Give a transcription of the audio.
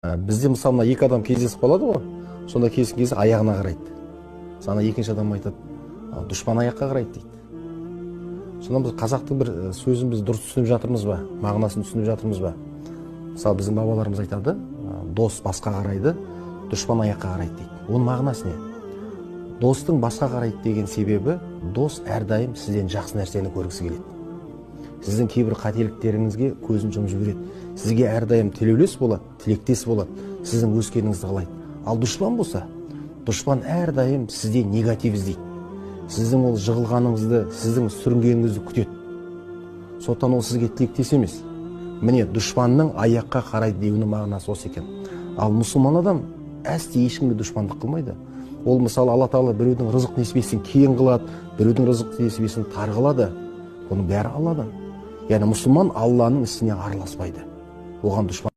Бізде, мысалы, мына екі адам кездесіп қалады ғой, сонда кездескен кезде аяғына қарайды. Ана екінші адам айтады: «Дұшпан аяққа қарайды», – дейді. Сонда біз қазақтың бір сөзін біз дұрыс түсініп жатырмыз ба, мағынасын түсініп жатырмыз ба? Мысалы, біздің бабаларымыз айтады: «Дос басқа қарайды, дұшпан аяққа қарайды», – дейді. Оның мағынасы не? Достың басқа қарайды деген себебі, дос әрдайым сізден жақсы нәрсені көргісі келеді, сіздің кейбір қателіктеріңізге көзін жұмып жібереді, сізге әрдайым тілеулес болады, тілектес болады, сіздің өскеніңізді қалайды. Ал дұшпан болса, дұшпан әрдайым сізде негатив іздейді, сіздің ол жығылғаныңызды, сіздің сүрінгеніңізді күтеді. Сондықтан ол сізге тілектес емес. Міне, дұшпанның аяққа қарайды деуінің мағынасы осы екен. Ал мұсылман адам әсте ешкімге дұшпандық қылмайды. Ол, мысалы, Алла Тағала біреудің рызық несібесін кең қылады, біреудің рызық несібесін тар қылады. Оның бәрі Алладан. Яғни мұсылман Алланың ісіне араласпайды, оған дұшпан